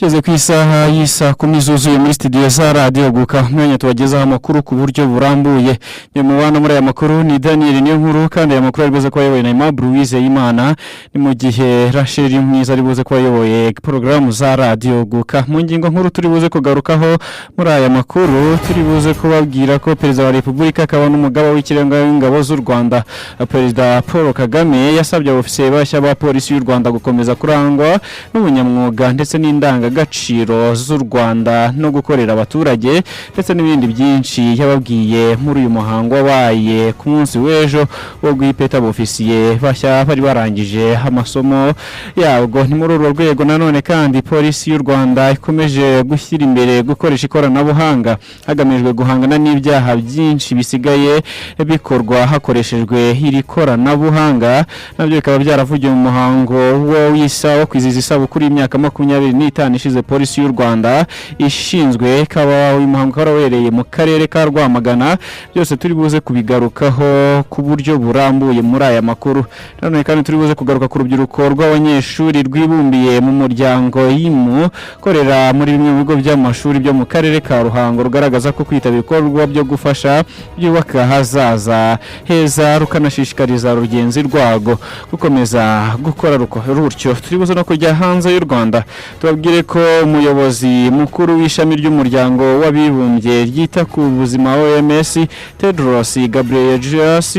Tugeze ku isaha y'isa 10 zuzuye muri studio za Radio Huguka, umwanya tubagezaho amakuru ku buryo burambuye. Nyuma muri aya makuru ni Daniel Niyo Nkuru, kandi aya makuru ari buze kuba ayobowe na Aimable Uwizeyimana, ni mu gihe Rachel Mwiza ari buze kuba ayoboye porogaramu za Radio Huguka. Mu ngingo nkuru turi buze kugarukaho muri aya makuru, turi buze kubabwira ko Perezida wa Repubulika akaba n'umugaba w'ikirenga w'ingabo z'u Rwanda, Perezida Paul Kagame, yasabye abofisiye bashya ba polisi y'u Rwanda gukomeza kurangwa n'ubunyamwuga ndetse n'indangagaciro z'u Rwanda no gukorera abaturage, ndetse n'ibindi byinshi yababwiye muri uyu muhango wabaye ku munsi w'ejo wo guha ipeti abofisiye bashya bari barangije amasomo yabwo. Ni muri urwo rwego nanone kandi polisi y'u Rwanda ikomeje gushyira imbere gukoresha ikoranabuhanga hagamijwe guhangana n'ibyaha byinshi bisigaye bikorwa hakoreshejwe iri koranabuhanga. Nabyo bikaba byaravugiwe mu muhango wo wisa wo kwizihiza isabukuru y'imyaka 25 ishize polisi y'u Rwanda ishinzwe, ikaba uyu muhango ukaba wabereye mu karere ka Rwamagana. Byose turi buze kubigarukaho ku buryo burambuye muri aya makuru. Nanone kandi turi buze kugaruka ku rubyiruko rw'abanyeshuri rwibumbiye mu muryango YIMU korera muri bimwe mu bigo by'amashuri byo mu karere ka Ruhango, rugaragaza ko kwitabira ibikorwa byo gufasha byubaka ahazaza heza, rukanashishikariza rugenzi rwago gukomeza gukora rutyo. Turi buze no kujya hanze y'u Rwanda, tubabwire ko umuyobozi mukuru w'ishami ry'umuryango w'abibumbye ryita ku buzima, OMS, Tedros Ghebreyesus,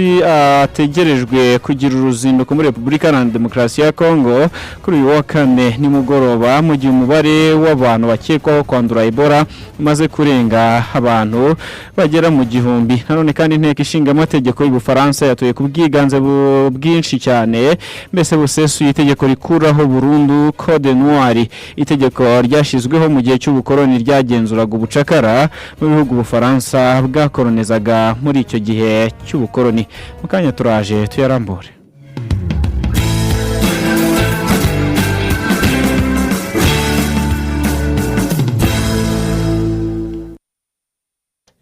ategerejwe kugira uruzinduko muri Repubulika Iharanira Demokarasi ya Kongo kuri uyu wa kane nimugoroba, mu gihe umubare w'abantu bakekwaho kwandura Ebola umaze kurenga abantu bagera mu 1000. Nanone kandi inteko ishinga amategeko y'Ubufaransa yatoye ku bwiganze bwinshi cyane, mbese busesuye, itegeko rikuraho burundu Code Noir, itegeko ryashyizweho mu gihe cy'ubukoloni ryagenzuraga ubucakara mu bihugu Ubufaransa bwakolonizaga muri icyo gihe cy'ubukoloni. Mu kanya turaje tuyarambure.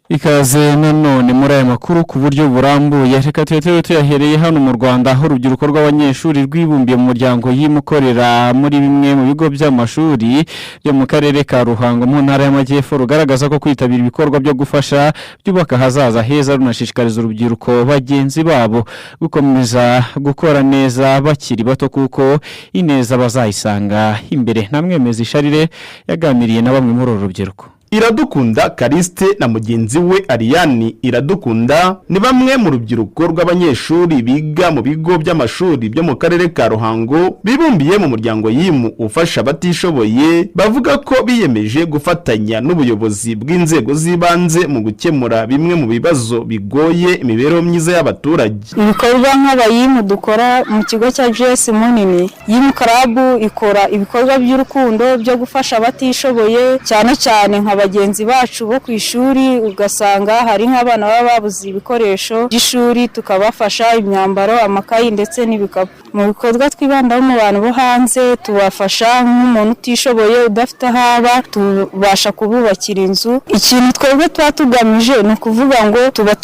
Ikaze nanone muri aya makuru ku buryo burambuye. Reka tuye tuyahereye hano mu Rwanda, aho urubyiruko rw'abanyeshuri rwibumbiye mu muryango yimukorera muri bimwe mu bigo by'amashuri byo mu karere ka Ruhango mu ntara y'Amajyepfo, rugaragaza ko kwitabira ibikorwa byo gufasha byubaka ahazaza heza, runashishikariza urubyiruko bagenzi babo gukomeza gukora neza bakiri bato, kuko ineza bazayisanga imbere. Namwemeza Isharire yaganiriye na bamwe muri uru rubyiruko. Iradukunda Kariste na mugenzi we Ariyani Iradukunda ni bamwe mu rubyiruko rw'abanyeshuri biga mu bigo by'amashuri byo mu karere ka Ruhango bibumbiye mu muryango YIMU ufasha abatishoboye, bavuga ko biyemeje gufatanya n'ubuyobozi bw'inzego z'ibanze mu gukemura bimwe mu bibazo bigoye imibereho myiza y'abaturage. Ibikorwa nk'abayimu dukora mu kigo cya GS Munini, YIMU Club ikora ibikorwa by'urukundo byo gufasha abatishoboye, cyane cyane nka bagenzi bacu bo ku ishuri. Ugasanga hari nk'abana baba babuze ibikoresho by'ishuri, tukabafasha imyambaro, amakayi ndetse n'ibikapu. Mu bikorwa twibandaho mu bantu bo hanze, tubafasha nk'umuntu utishoboye udafite aho aba, tubasha kububakira inzu. Ikintu twebwe tuba tugamije ni ukuvuga ngo tuba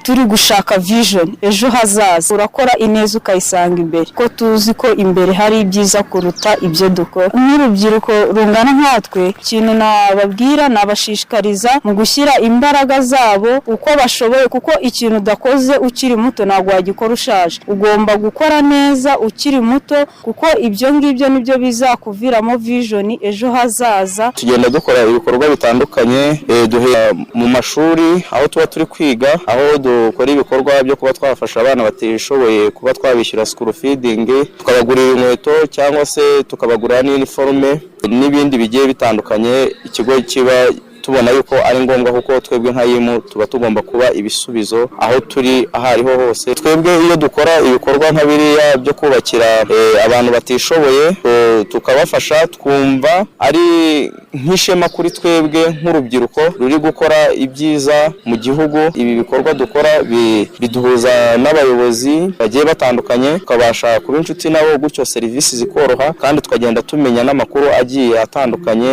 turi gushaka vision ejo hazaza. Urakora ineza ukayisanga imbere, ko tuzi ko imbere hari ibyiza kuruta ibyo dukora. Nk'urubyiruko rungana nkatwe, ikintu nababwira, nabashishikariza mu gushyira imbaraga zabo uko bashoboye, kuko ikintu udakoze ukiri muto ntabwo wagikora ushaje. Ugomba gukora neza ukiri muto, kuko ibyo ngibyo nibyo bizakuviramo vision ejo hazaza. Tugenda dukora ibikorwa bitandukanye, duhera mu mashuri aho tuba turi kwiga, aho dukora ibikorwa byo kuba twafasha abana batishoboye, kuba twabishyura school feeding, tukabagurira inkweto cyangwa se tukabagurira n'iniforume n'ibindi bigiye bitandukanye. Ikigo kiba tubona yuko ari ngombwa, kuko twebwe nka YIMU tuba tugomba kuba ibisubizo aho turi aho ariho hose. Twebwe iyo dukora ibikorwa nka biriya byo kubakira abantu batishoboye, tukabafasha, twumva ari nk'ishema kuri twebwe nk'urubyiruko ruri gukora ibyiza mu gihugu. Ibi bikorwa dukora biduhuza n'abayobozi bagiye batandukanye, tukabasha kuba inshuti nabo, gutyo serivisi zikoroha, kandi tukagenda tumenya n'amakuru agiye atandukanye,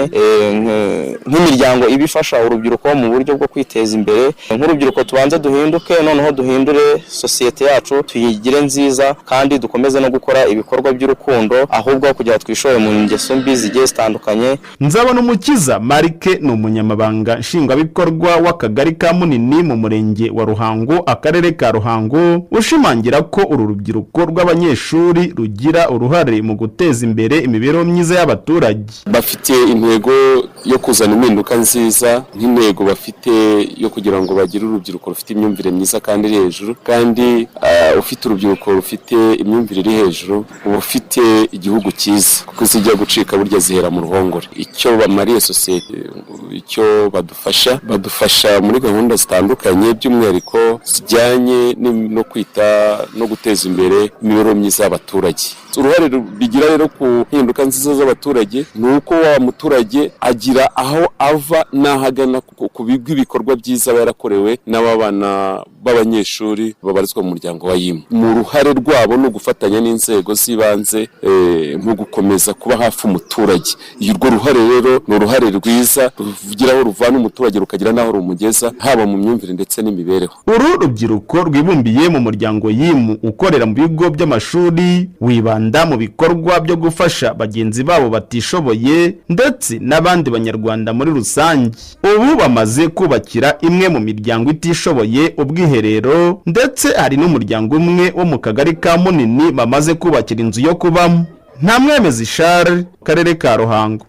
nk'imiryango iba ifasha urubyiruko mu buryo bwo kwiteza imbere. Nk'urubyiruko tubanze duhinduke, noneho duhindure sosiyete yacu, tuyigire nziza, kandi dukomeze no gukora ibikorwa by'urukundo, ahubwo kugira twishore mu ngeso mbi zigiye zitandukanye. Nzabona Umukiza Marike ni umunyamabanga nshingwabikorwa w'akagari ka Munini mu murenge wa Ruhango, akarere ka Ruhango, ushimangira ko uru rubyiruko rw'abanyeshuri rugira uruhare mu guteza imbere imibereho myiza y'abaturage. Bafite intego yo kuzana impinduka nziza, nk'intego bafite yo kugira ngo bagire urubyiruko rufite imyumvire myiza kandi iri hejuru. Kandi ufite urubyiruko rufite imyumvire iri hejuru, uba ufite igihugu cyiza, kuko zijya gucika burya zihera mu ruhongore. Icyo bamariye sosiyete, icyo badufasha muri gahunda zitandukanye, by'umwihariko zijyanye no kwita no guteza imbere imibereho myiza y'abaturage. Uruhare bigira rero ku mpinduka nziza z'abaturage ni uko wa muturage agira aho ava n'aho agana ku bw'ibikorwa byiza aba yarakorewe n'aba bana b'abanyeshuri babarizwa mu muryango wa YIMU. Mu ruhare rwabo ni ugufatanya n'inzego z'ibanze mu gukomeza kuba hafi umuturage. Urwo ruhare rero ni uruhare rwiza, rugira aho ruvana umuturage rukagira n'aho rumugeza, haba mu myumvire ndetse n'imibereho. Uru rubyiruko rwibumbiye mu muryango YIMU ukorera mu bigo by'amashuri wibanda mu bikorwa byo gufasha bagenzi babo batishoboye ndetse n'abandi Banyarwanda muri rusange. Ubu bamaze kubakira imwe mu miryango itishoboye ubwiherero, ndetse hari n'umuryango umwe wo mu kagari ka Munini bamaze kubakira inzu yo kubamo. Nta Mwemezi Charles, Karere ka Ruhango.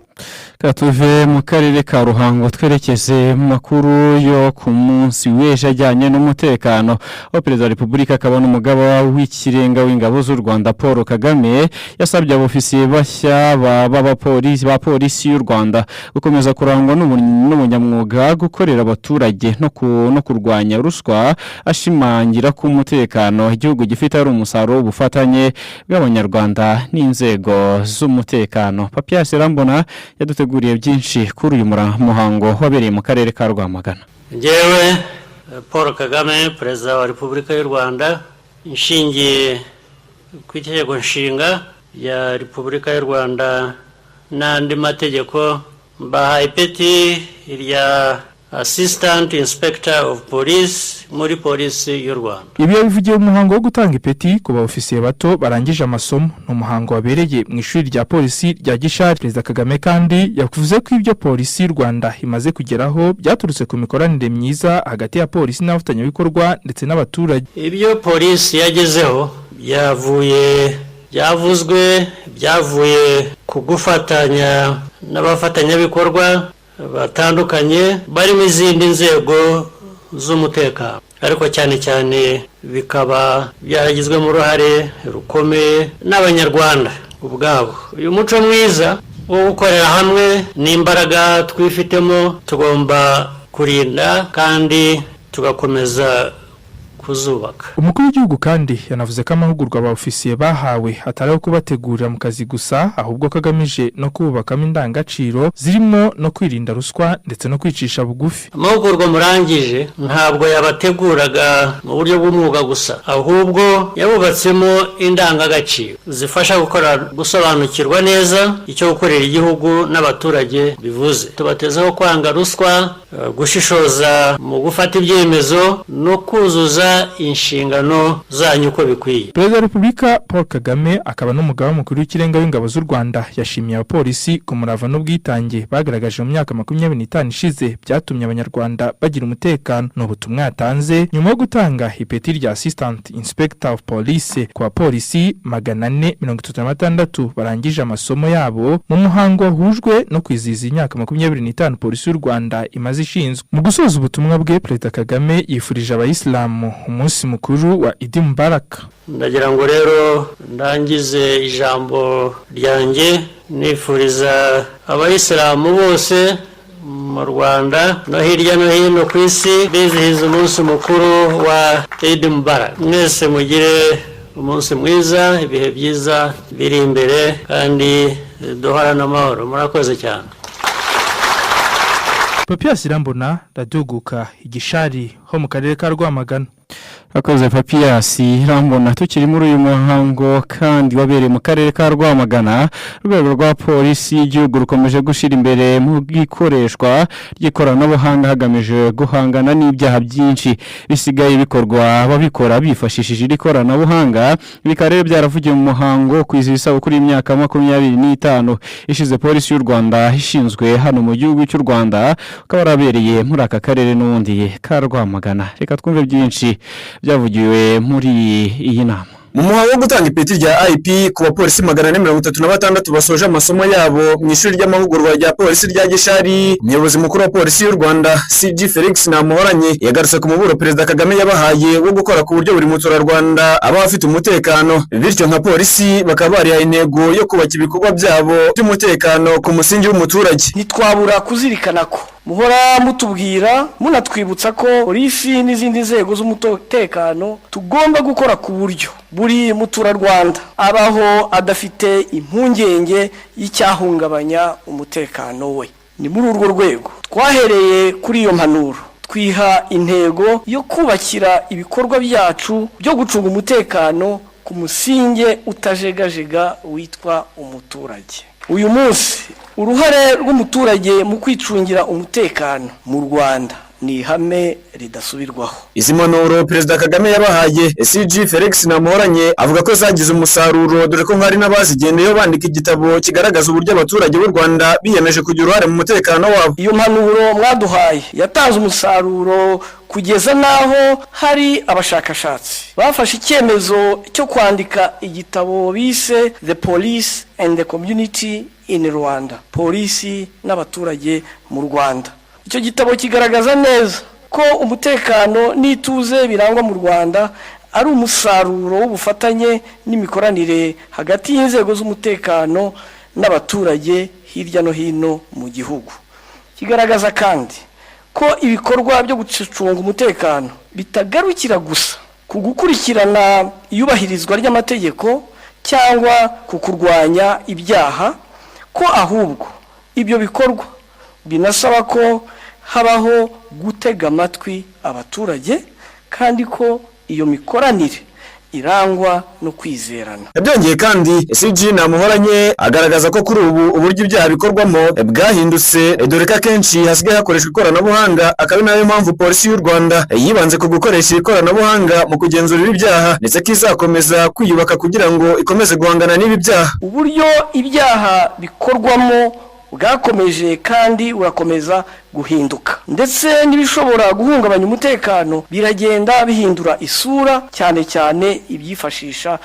Tuve mu karere ka Ruhango twerekeze mu makuru yo ku munsi w'ejo ajyanye n'umutekano, aho Perezida wa Repubulika akaba n'umugaba w'ikirenga w'ingabo z'u Rwanda, Paul Kagame, yasabye abofisiye bashya b'abapolisi ba Polisi y'u Rwanda gukomeza kurangwa n'ubunyamwuga, gukorera abaturage no kurwanya ruswa, ashimangira ko umutekano igihugu gifite ari umusaruro w'ubufatanye bw'Abanyarwanda n'inzego z'umutekano. Papias Rambona yaduteguriye byinshi kuri uyu muhango wabereye mu karere ka Rwamagana. Ngewe Paul Kagame, Perezida wa Repubulika y'u Rwanda, nshingiye ku Itegeko Nshinga rya Repubulika y'u Rwanda n'andi mategeko, mbaha ipeti rya Assistant Inspector of Police muri Polisi y'u Rwanda. Ibi yabivugiye mu muhango wo gutanga ipeti ku ba ofisiye bato barangije amasomo. Ni umuhango wabereye mu ishuri rya polisi rya Gishari. Perezida Kagame kandi yavuze ko ibyo Polisi y'u Rwanda imaze kugeraho byaturutse ku mikoranire myiza hagati ya polisi n'abafatanyabikorwa ndetse n'abaturage. Ibyo polisi yagezeho byavuye, byavuzwe, byavuye ku gufatanya n'abafatanyabikorwa batandukanye barimo izindi nzego z'umutekano, ariko cyane cyane bikaba byaragizwemo uruhare rukomeye n'Abanyarwanda ubwabo. Uyu muco mwiza wo gukorera hamwe n'imbaraga twifitemo, tugomba kurinda kandi tugakomeza kuzubaka. Umukuru w'igihugu kandi yanavuze ko amahugurwa aba ofisiye bahawe atari ayo kubategurira mu kazi gusa, ahubwo ko agamije no kubakamo indangagaciro zirimo no kwirinda ruswa ndetse no kwicisha bugufi. Amahugurwa murangije ntabwo yabateguraga mu buryo bw'umwuga gusa, ahubwo yabubatsemo indangagaciro zifasha gukora, gusobanukirwa neza icyo gukorera igihugu n'abaturage bivuze. Tubatezeho kwanga ruswa, gushishoza mu gufata ibyemezo no kuzuza inshingano zanyu uko bikwiye. Perezida wa Repubulika Paul Kagame akaba n'umugaba mukuru w'ikirenga w'ingabo z'u Rwanda yashimiye abapolisi ku murava n'ubwitange bagaragaje mu myaka 25 ishize, byatumye Abanyarwanda bagira umutekano. Ni ubutumwa yatanze nyuma yo gutanga ipeti rya Assistant Inspector of Police ku bapolisi 436 barangije amasomo yabo, mu muhango wahujwe no kwizihiza imyaka 25 Polisi y'u Rwanda imaze ishinzwe. Mu gusoza ubutumwa bwe, Perezida Kagame yifurije Abayisilamu umunsi mukuru wa Idi Mubarak. Ndagira ngo rero ndangize ijambo ryanjye nifuriza Abayisilamu bose mu Rwanda no hirya no hino ku isi bizihiza umunsi mukuru wa Idi Mubarak. Mwese mugire umunsi mwiza, ibihe byiza biri imbere, kandi duhorane amahoro. Murakoze cyane. Papias Irambona, Raduguka, Igishari ho mu karere ka Rwamagana. Akoze Papiyasi Rambona. Tukiri muri uyu muhango kandi wabereye mu karere ka Rwamagana, urwego rwa polisi y'igihugu rukomeje gushyira imbere mu bw'ikoreshwa ry'ikoranabuhanga hagamijwe guhangana n'ibyaha byinshi bisigaye bikorwa babikora bifashishije iri koranabuhanga. Bikaba rero byaravugiwe mu muhango wo kwizihiza isabukuru y'imyaka 25 ishize polisi y'u Rwanda ishinzwe hano mu gihugu cy'u Rwanda, ukaba warabereye muri aka karere n'ubundi ka Rwamagana. Reka twumve byinshi byavugiwe muri iyi nama. Mu muhango wo gutanga ipeti rya IP ku bapolisi 436 basoje amasomo yabo mu ishuri ry'amahugurwa rya polisi rya Gishari, umuyobozi mukuru wa polisi y'u Rwanda, CG Felix Namuhoranye, yagarutse ku muburo Perezida Kagame yabahaye wo gukora ku buryo buri muturarwanda aba afite umutekano, bityo nka polisi bakaba barihaye intego yo kubaka ibikorwa byabo by'umutekano ku musingi w'umuturage. Ntitwabura kuzirikana ko muhora mutubwira, munatwibutsa ko polisi n'izindi nzego z'umutekano tugomba gukora ku buryo buri muturarwanda abaho adafite impungenge y'icyahungabanya umutekano we. Ni muri urwo rwego twahereye kuri iyo mpanuro, twiha intego yo kubakira ibikorwa byacu byo gucunga umutekano ku musinge utajegajega witwa umuturage. Uyu munsi uruhare rw'umuturage mu kwicungira umutekano mu Rwanda ni ihame ridasubirwaho. Izi mpanuro Perezida Kagame yabahaye, CG Felix Namuhoranye avuga ko zagize umusaruro, dore ko hari n'abazigendeyeho bandika igitabo kigaragaza uburyo abaturage b'u Rwanda biyemeje kugira uruhare mu mutekano wabo. Iyo mpanuro mwaduhaye yatanze umusaruro kugeza n'aho hari abashakashatsi bafashe icyemezo cyo kwandika igitabo bise "The Police and the Community in Rwanda", polisi n'abaturage mu Rwanda. Icyo gitabo kigaragaza neza ko umutekano n'ituze birangwa mu Rwanda ari umusaruro w'ubufatanye n'imikoranire hagati y'inzego z'umutekano n'abaturage hirya no hino mu gihugu. Kigaragaza kandi ko ibikorwa byo gucunga umutekano bitagarukira gusa ku gukurikirana iyubahirizwa ry'amategeko cyangwa ku kurwanya ibyaha, ko ahubwo ibyo bikorwa binasaba ko habaho gutega amatwi abaturage, kandi ko iyo mikoranire irangwa no kwizerana. Byongeye kandi, CG Namuhoranye agaragaza ko kuri ubu uburyo ibyaha bikorwamo bwahindutse, dore ko akenshi hasigaye hakoreshwa ikoranabuhanga, akaba ari nayo mpamvu polisi y'u Rwanda yibanze ku gukoresha ikoranabuhanga mu kugenzura ibi byaha, ndetse ko izakomeza kwiyubaka kugira ngo ikomeze guhangana n'ibi byaha. Uburyo ibyaha bikorwamo bwakomeje kandi burakomeza guhinduka, ndetse n'ibishobora guhungabanya umutekano biragenda bihindura isura, cyane cyane ibyifashisha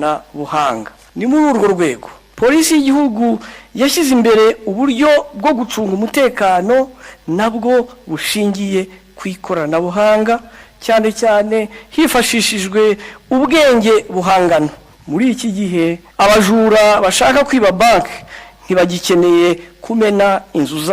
ikoranabuhanga. Ni muri urwo rwego polisi y'igihugu yashyize imbere uburyo bwo gucunga umutekano nabwo bushingiye ku ikoranabuhanga, cyane cyane hifashishijwe ubwenge buhangano. Muri iki gihe abajura bashaka kwiba banki ntibagikeneye kumena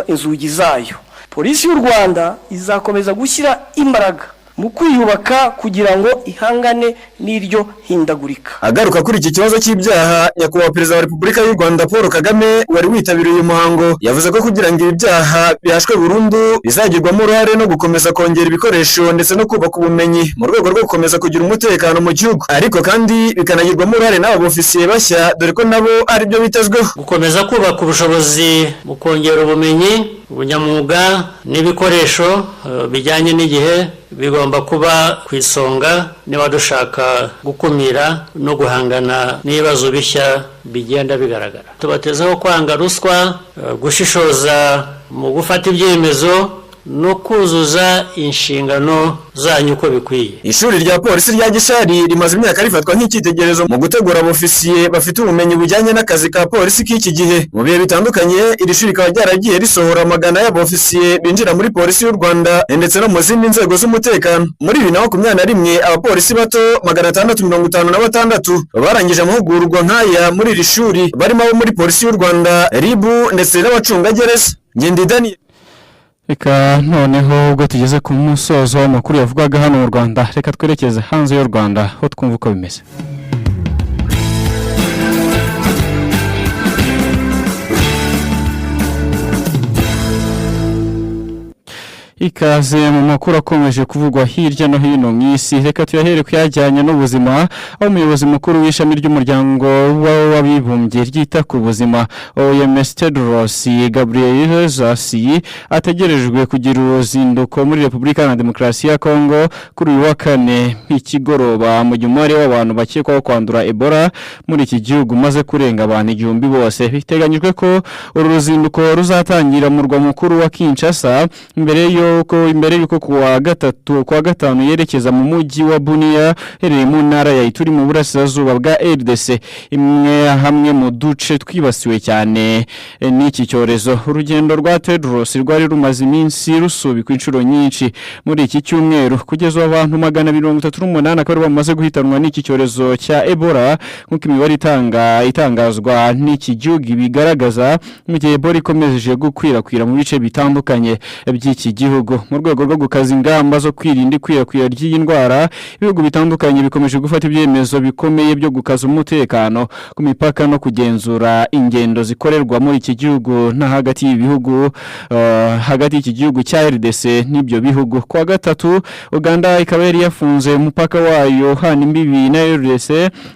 inzugi zayo. Polisi y'u Rwanda izakomeza gushyira imbaraga mu kwiyubaka kugira ngo ihangane n'iryo hindagurika. Agaruka kuri iki kibazo cy'ibyaha, Nyakubahwa Perezida wa Repubulika y'u Rwanda Paul Kagame wari witabiriye uyu muhango yavuze ko kugira ngo ibi byaha bihashwe burundu bizagirwamo uruhare no gukomeza kongera ibikoresho ndetse no kubaka ubumenyi mu rwego rwo gukomeza kugira umutekano mu gihugu, ariko kandi bikanagirwamo uruhare n'aba bofisiye bashya, dore ko nabo ari byo bitezweho. Gukomeza kubaka ubushobozi mu kongera ubumenyi, ubunyamwuga n'ibikoresho bijyanye n'igihe bigomba kuba ku isonga niba dushaka gukumira no guhangana n'ibibazo bishya bigenda bigaragara. Tubatezeho kwanga ruswa, gushishoza mu gufata ibyemezo no kuzuza inshingano zanyu uko bikwiye. Ishuri rya polisi rya Gishari rimaze imyaka rifatwa nk'icyitegererezo mu gutegura abofisiye bafite ubumenyi bujyanye n'akazi ka polisi k'iki gihe. Mu bihe bitandukanye iri shuri rikaba ryaragiye risohora amagana y'abofisiye binjira muri polisi y'u Rwanda ndetse no mu zindi nzego z'umutekano. Muri 2021 abapolisi bato 656 barangije amahugurwa nk'aya muri iri shuri, barimo abo muri polisi y'u Rwanda, RIB ndetse n'abacungagereza. Ngendidani. Reka noneho ubwo tugeze ku musozo w'amakuru yavugaga hano mu Rwanda, reka twerekeze hanze y'u Rwanda aho twumva uko bimeze. Ikaze mu makuru akomeje kuvugwa hirya no hino mu isi. Reka tuyahere kuyajyanye n'ubuzima, aho umuyobozi mukuru w'ishami ry'umuryango w'abibumbye ryita ku buzima, OMS, Tedros Ghebreyesus, ategerejwe kugira uruzinduko muri Repubulika Iharanira Demokarasi ya Kongo kuri uyu wa kane ikigoroba, mu gihe umubare w'abantu bakekwaho kwandura Ebola muri iki gihugu umaze kurenga abantu 1000 bose. Biteganyijwe ko uru ruzinduko ruzatangira mu murwa mukuru wa Kinshasa imbere yuko kuwa gatatu, kuwa gatanu yerekeza mu mujyi wa Bunia uherereye mu ntara ya Ituri mu burasirazuba bwa RDC, imwe hamwe mu duce twibasiwe cyane n'iki cyorezo. Urugendo rwa Tedros rwari rumaze iminsi rusubikwa inshuro nyinshi muri iki cyumweru. Kugeza ubu abantu 238 akaba aribo bamaze guhitanwa n'iki cyorezo cya Ebola, nk'uko imibare itangazwa n'iki gihugu bigaragaza, mu gihe Ebola ikomeje gukwirakwira mu bice bitandukanye by'iki gihugu. Mu rwego rwo gukaza ingamba zo kwirinda ikwirakwira ry'iyi ndwara, ibihugu bitandukanye bikomeje gufata ibyemezo bikomeye byo gukaza umutekano ku mipaka no kugenzura ingendo zikorerwa muri iki gihugu na hagati y'ibihugu, hagati y'iki gihugu cya RDC n'ibyo bihugu. Kuwa gatatu Uganda ikaba yari yafunze umupaka wayo hana imbibi na RDC,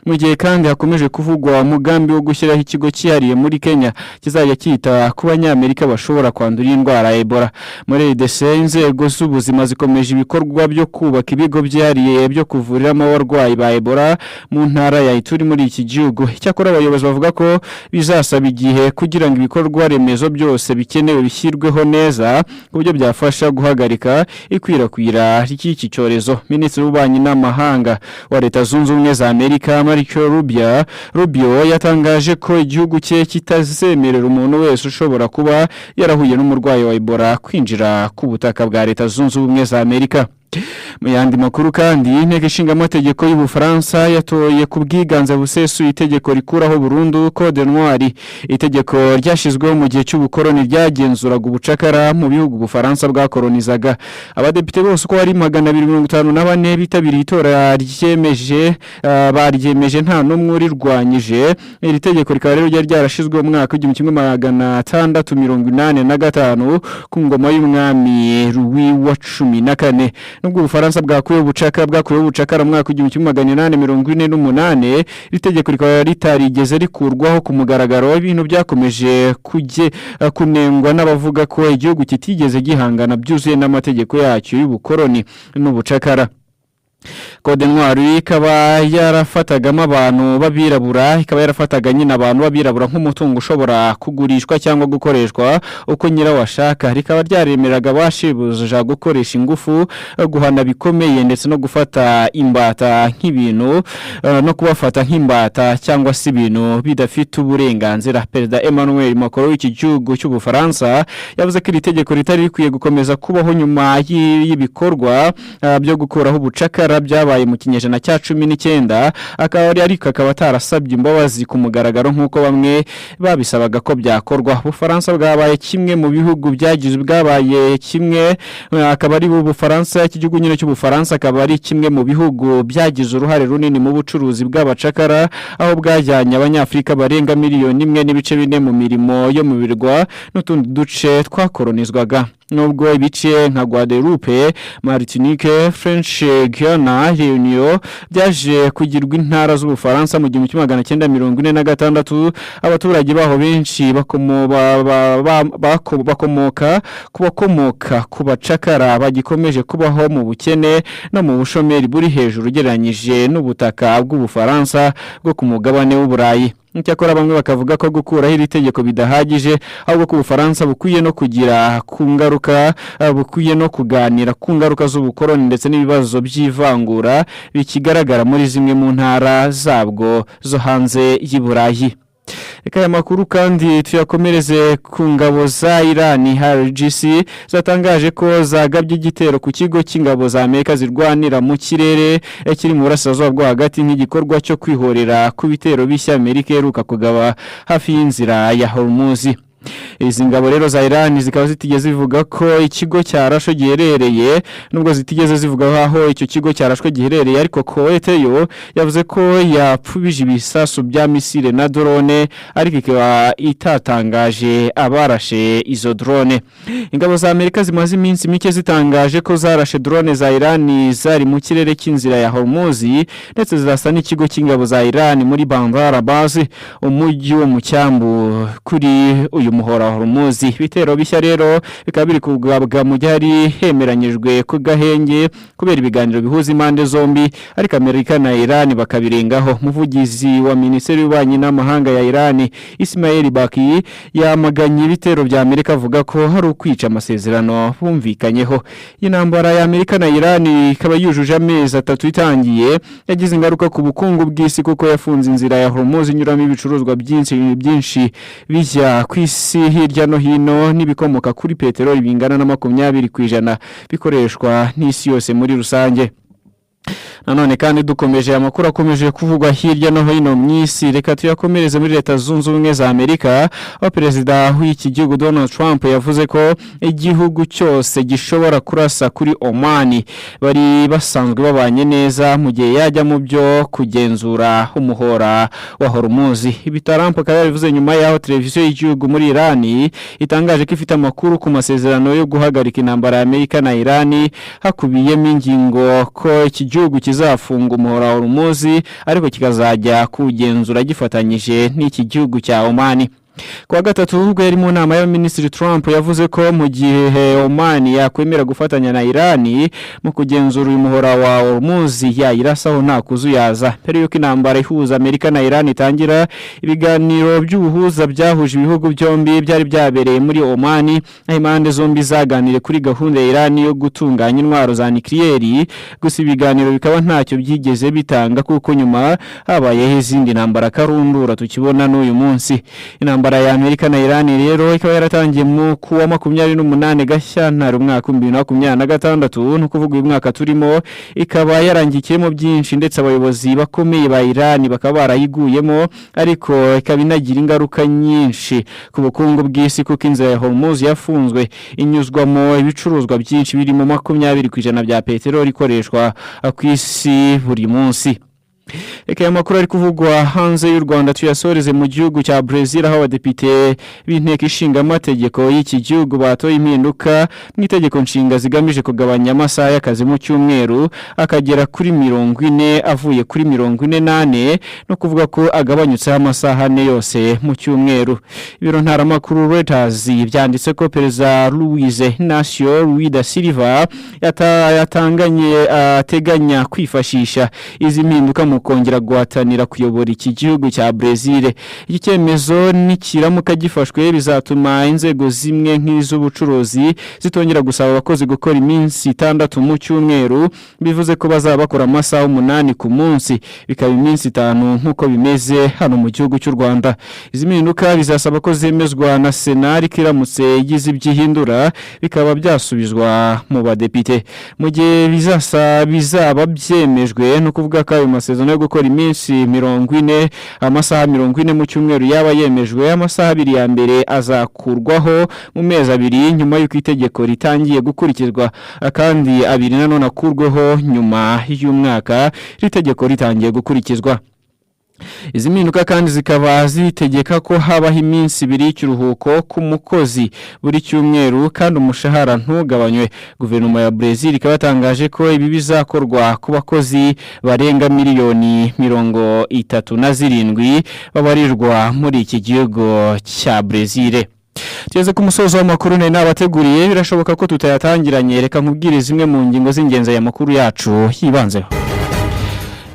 mu gihe kandi hakomeje kuvugwa umugambi wo gushyiraho ikigo cyihariye muri Kenya kizajya cyita ku Banyamerika bashobora kwandura iyi ndwara ya Ebola. Muri RDC, inzego z'ubuzima zikomeje ibikorwa byo kubaka ibigo byihariye byo kuvuriramo abarwayi ba Ebola mu ntara ya Ituri muri iki gihugu. Icyakora abayobozi bavuga ko bizasaba igihe kugira ngo ibikorwa remezo byose bikenewe bishyirweho neza ku buryo byafasha guhagarika ikwirakwira ry'iki cyorezo. Minisitiri w'Ububanyi n'Amahanga wa Leta Zunze Ubumwe za Amerika, Marco Rubio, yatangaje ko igihugu cye kitazemerera umuntu wese ushobora kuba yarahuye n'umurwayi wa Ebola kwinjira ku butaka bwa Leta Zunze Ubumwe za Amerika. Mu yandi makuru kandi, Inteko Ishinga Amategeko y'Ubufaransa yatoye ku bwiganze busesuye itegeko rikuraho burundu Code Noir, itegeko ryashyizweho mu gihe cy'ubukoroni ryagenzuraga ubucakara mu bihugu Ubufaransa bwakoronizaga. Abadepite bose uko ari 254 bitabiriye itora ryemeje, baryemeje nta n'umwe urirwanyije. Iri tegeko rikaba rero ryari ryarashyizweho mu mwaka w'1685 ku ngoma y'umwami Louis wa 14. Nubwo Ubufaransa bwakuyeho ubucakara mu mwaka w'1848, iri tegeko rikaba ritarigeze rikurwaho ku mugaragaro, ibintu byakomeje kunengwa n'abavuga ko igihugu kitigeze gihangana byuzuye n'amategeko yacyo y'ubukoroni n'ubucakara. Code Noir ikaba yarafataga nyine abantu b'abirabura nk'umutungo ushobora kugurishwa cyangwa gukoreshwa uko nyirawo ashaka. Rikaba ryaremeraga bashibuja gukoresha ingufu, guhana bikomeye, ndetse no gufata imbata nk'ibintu, no kubafata nk'imbata cyangwa se ibintu bidafite uburenganzira. Perezida Emmanuel Macron w'iki gihugu cy'Ubufaransa yavuze ko iri tegeko ritari rikwiye gukomeza kubaho nyuma y'ibikorwa byo gukuraho ubucakara byabaye mu kinyejana cya 19, akaba ari ariko akaba atarasabye imbabazi ku mugaragaro nk'uko bamwe babisabaga ko byakorwa. Ubufaransa bwabaye kimwe mu bihugu byagize bwabaye kimwe akaba ari Ubufaransa, iki gihugu nyine cy'Ubufaransa akaba ari kimwe mu bihugu byagize uruhare runini mu bucuruzi bw'abacakara, aho bwajyanye Abanyafurika barenga 1.4 miliyoni mu mirimo yo mu birwa n'utundi duce twakoronizwaga. Nubwo ibice nka Guadeloupe, Martinique, French Guiana, Réunion byaje kugirwa intara z'Ubufaransa mu 1946, abaturage baho benshi bakomoka ku bakomoka ku bacakara bagikomeje kubaho mu bukene no mu bushomeri buri hejuru ugereranyije n'ubutaka bw'Ubufaransa bwo ku mugabane w'Uburayi. Icyakora bamwe bakavuga ko gukuraho iri tegeko bidahagije, ahubwo ko Ubufaransa bukwiye no kuganira ku ngaruka z'ubukoroni ndetse n'ibibazo by'ivangura bikigaragara muri zimwe mu ntara zabwo zo hanze y'i Burayi. Reka aya makuru kandi tuyakomereze ku ngabo za Iran, IRGC, zatangaje ko zagabye igitero ku kigo cy'ingabo za Amerika zirwanira mu kirere kiri mu burasirazuba bwo hagati, nk'igikorwa cyo kwihorera ku bitero bishya Amerika iheruka kugaba hafi y'inzira ya Hormuz. Izi ngabo rero za Iran zikaba zitigeze zivuga ko ikigo cyarashwe giherereye, nubwo zitigeze zivuga aho icyo kigo cyarashwe giherereye, ariko Kuwait yo yavuze ko yapfubije ibisasu bya misile na drone, ariko ikaba itatangaje abarashe izo drone. Ingabo za Amerika zimaze iminsi mike zitangaje ko zarashe drone za Iran zari mu kirere cy'inzira ya Hormuz, ndetse zirasa n'ikigo cy'ingabo za Iran muri Bandar Abbas, umujyi wo mu cyambu kuri uyu muhora wa Hormuz. Ibitero bishya rero bikaba biri kugabwa mu gihe hari hemeranyijwe ku gahenge kubera ibiganiro bihuza impande zombi, ariko Amerika na Iran bakabirengaho. Umuvugizi wa Minisiteri y'Ububanyi n'Amahanga ya Iran, Ismail Baqi, yamaganye ibitero bya Amerika, avuga ko hari ukwica amasezerano bumvikanyeho. Intambara ya Amerika na Iran ikaba yujuje amezi 3 itangiye, yagize ingaruka ku bukungu bw'isi kuko yafunze inzira ya Hormuz inyuramo ibicuruzwa byinshi byinshi bijya ku isi hirya no hino, n'ibikomoka kuri peteroli bingana na 20% bikoreshwa n'isi yose muri rusange. Nanone kandi dukomeje amakuru akomeje kuvugwa hirya no hino mu isi, reka tuyakomereze muri Leta Zunze Ubumwe za Amerika, aho perezida w'iki gihugu Donald Trump yavuze ko igihugu cyose gishobora kurasa kuri Oman bari basanzwe babanye neza mu gihe yajya mu byo kugenzura umuhora wa Hormuz. Ibi Trump akaba yabivuze nyuma y'aho televiziyo y'igihugu muri Iran itangaje ko ifite amakuru ku masezerano yo guhagarika intambara ya Amerika na Iran, hakubiyemo ingingo ko iki gihugu kizafunga umuhora wa Hormuz ariko kikazajya kuwugenzura gifatanyije n'iki gihugu cya Oman. Kuwa gatatu ubwo yari mu nama y'abaminisitiri, Trump yavuze ko mu gihe Oman yakwemera gufatanya na Iran mu kugenzura uyu muhora wa Hormuz, yayirasaho nta kuzuyaza. Mbere y'uko intambara ihuza Amerika na Iran itangira, ibiganiro by'ubuhuza byahuje ibihugu byombi byari byabereye muri Oman, aho impande zombi zaganiriye kuri gahunda ya Iran yo gutunganya intwaro za nucléaire. Gusa ibiganiro bikaba ntacyo byigeze bitanga, kuko nyuma habayeho izindi ntambara karundura tukibona n'uyu munsi. Intambara ya Amerika na Iran rero ikaba yaratangiye mu kuwa 28 Gashyantare umwaka 2026, ni ukuvuga uyu mwaka turimo, ikaba yarangikiyemo byinshi, ndetse abayobozi bakomeye ba Iran bakaba barayiguyemo, ariko ikaba inagira ingaruka nyinshi ku bukungu bw'isi, kuko inzira ya Hormuz yafunzwe inyuzwamo ibicuruzwa byinshi birimo 20% bya peteroli ikoreshwa ku isi buri munsi. Reka aya makuru ari kuvugwa hanze y'u Rwanda tuyasoreze mu gihugu cya Brazil, aho abadepite b'inteko ishinga amategeko y'iki gihugu batoye impinduka mu itegeko nshinga zigamije kugabanya amasaha y'akazi mu cyumweru akagera kuri 40 avuye kuri 44, no kuvuga ko agabanyutseho amasaha 4 yose mu cyumweru. Ibiro ntaramakuru Reuters byanditse ko Perezida Luiz Inácio Lula da Silva yatanganye ateganya kwifashisha izi mpinduka mu kongera guhatanira kuyobora iki gihugu cya Brazil. Iki cyemezo nikiramuka gifashwe bizatuma inzego zimwe nk'iz'ubucuruzi zitongera gusaba abakozi gukora iminsi 6 mu cyumweru, bivuze ko bazaba bakora amasaha 8 ku munsi, bikaba iminsi 5 nk'uko bimeze hano mu gihugu cy'u Rwanda. Izi mpinduka bizasaba ko zemezwa na Sena, ariko iramutse igize ibyihindura bikaba byasubizwa mu badepite. Mu gihe bizaba byemejwe, no kuvuga ko ayo masezerano yo gukora iminsi 40, amasaha 40 mu cyumweru yaba yemejwe, amasaha 2 ya mbere azakurwaho mu mezi 2 nyuma y'uko itegeko ritangiye gukurikizwa, kandi 2 nanone akurweho nyuma y'umwaka iri tegeko ritangiye gukurikizwa. Izi mpinduka kandi zikaba zitegeka ko habaho iminsi 2 y'ikiruhuko ku mukozi buri cyumweru, kandi umushahara ntugabanywe. Guverinoma ya Brazil ikaba yatangaje ko ibi bizakorwa ku bakozi barenga miliyoni 37 babarirwa muri iki gihugu cya Brazil. Tugeze ku musozo w'amakuru nari nabateguriye, birashoboka ko tutayatangiranye, reka nkubwire zimwe mu ngingo z'ingenzi aya makuru yacu yibanzeho.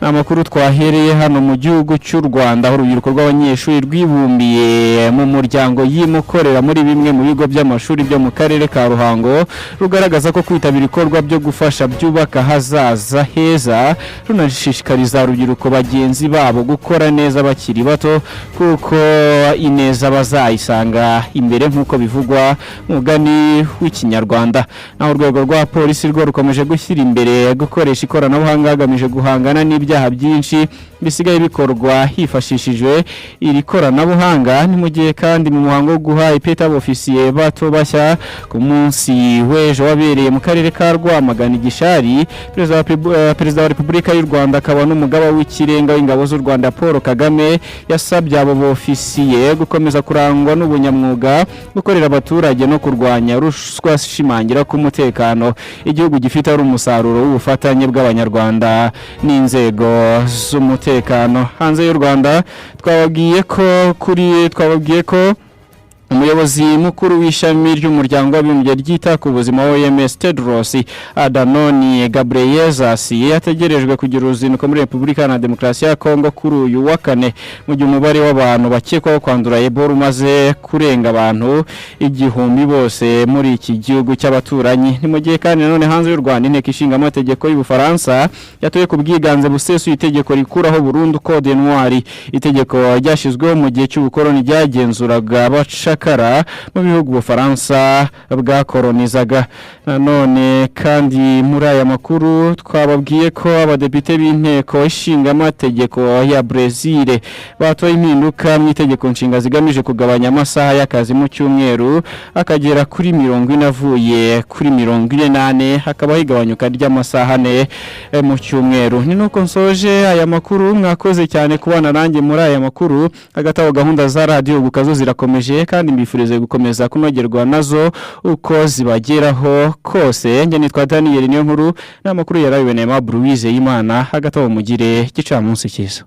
Amakuru twahereye hano mu gihugu cy'u Rwanda, aho urubyiruko rw'abanyeshuri rwibumbiye mu muryango yimukorera muri bimwe mu bigo by'amashuri byo mu karere ka Ruhango rugaragaza ko kwitabira ibikorwa byo gufasha byubaka hazaza heza, runashishikariza urubyiruko bagenzi babo gukora neza bakiri bato, kuko ineza bazayisanga imbere nk'uko bivugwa mu mugani w'ikinyarwanda. Naho urwego rwa polisi rwo rukomeje gushyira imbere gukoresha ikoranabuhanga hagamije guhangana n'ibyaha. ibyaha byinshi bisigaye bikorwa hifashishijwe iri koranabuhanga. Ni mu gihe kandi mu muhango wo guha ipeti abofisiye bato bashya ku munsi w'ejo wabereye mu karere ka Rwamagana igishari, Perezida wa Repubulika y'u Rwanda akaba n'umugaba w'ikirenga w'ingabo z'u Rwanda, Paul Kagame, yasabye abo bofisiye gukomeza kurangwa n'ubunyamwuga, gukorera abaturage no kurwanya ruswa, ashimangira ko umutekano igihugu gifite ari umusaruro w'ubufatanye bw'Abanyarwanda n'inzego z'umutekano. Hanze y'u Rwanda, twababwiye ko umuyobozi mukuru w'ishami ry'Umuryango w'Abibumbye ryita ku buzima, OMS, Tedros Adhanom Ghebreyesus, yategerejwe kugira uruzinduko muri Repubulika Iharanira Demokarasi ya Kongo kuri uyu wa kane, mu gihe umubare w'abantu bakekwaho kwandura Ebola umaze kurenga abantu 1000 bose muri iki gihugu cy'abaturanyi. Ni mu gihe kandi nanone hanze y'u Rwanda, Inteko Ishinga Amategeko y'Ubufaransa yatoye ku bwiganze busesuye itegeko rikuraho burundu code noir, itegeko ryashyizweho mu gihe cy'ubukoloni ryagenzuraga abacakara mu bihugu Ubufaransa bwakoronizaga. Nanone kandi muri aya makuru twababwiye ko abadepite b'Inteko Ishinga Amategeko ya Brezil batoye impinduka mu itegeko nshinga zigamije kugabanya amasaha y'akazi mu cyumweru akagera kuri 40 avuye kuri 44, hakabaho igabanyuka ry'amasaha 4 mu cyumweru. Ni nuko nsoje aya makuru. Mwakoze cyane kubana nanjye muri aya makuru. Hagati aho, gahunda za Radiyo Huguka zo zirakomeje, kandi mbifurize gukomeza kunogerwa nazo uko zibageraho kose. Njye nitwa Daniel Niyo Nkuru, n'amakuru yarabiwe na Aimable Uwizeyimana. Hagati aho, mugire igicamunsi cyiza.